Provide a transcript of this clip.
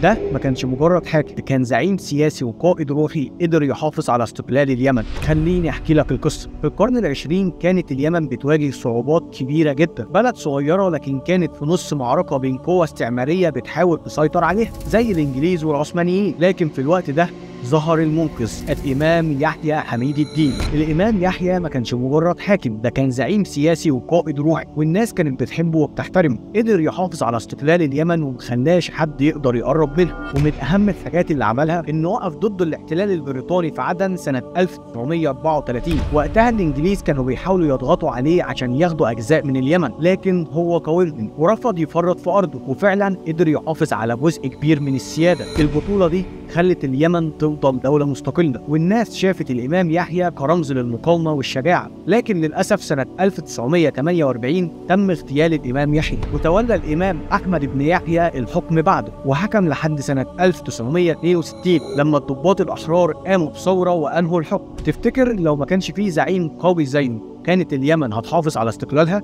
ده ما كانش مجرد حاكم، ده كان زعيم سياسي وقائد روحي قدر يحافظ على استقلال اليمن. خليني احكي لك القصة. في القرن العشرين كانت اليمن بتواجه صعوبات كبيرة جدا، بلد صغيرة لكن كانت في نص معركة بين قوى استعمارية بتحاول تسيطر عليها زي الإنجليز والعثمانيين. لكن في الوقت ده ظهر المنقذ، الإمام يحيى حميد الدين. الإمام يحيى ما كانش مجرد حاكم، ده كان زعيم سياسي وقائد روحي، والناس كانت بتحبه وبتحترمه. قدر يحافظ على استقلال اليمن ومخلاش حد يقدر يقرب منها. ومن أهم الحاجات اللي عملها إنه وقف ضد الاحتلال البريطاني في عدن سنة 1934. وقتها الإنجليز كانوا بيحاولوا يضغطوا عليه عشان ياخدوا أجزاء من اليمن، لكن هو قاومهم ورفض يفرط في أرضه، وفعلا قدر يحافظ على جزء كبير من السيادة. البطولة دي خلت اليمن تفضل دولة مستقلة، والناس شافت الإمام يحيى كرمز للمقاومة والشجاعة. لكن للأسف سنة 1948 تم اغتيال الإمام يحيى، وتولى الإمام أحمد بن يحيى الحكم بعده، وحكم لحد سنة 1962 لما الضباط الأحرار قاموا بثورة وأنهوا الحكم. تفتكر لو ما كانش فيه زعيم قوي زيه كانت اليمن هتحافظ على استقلالها؟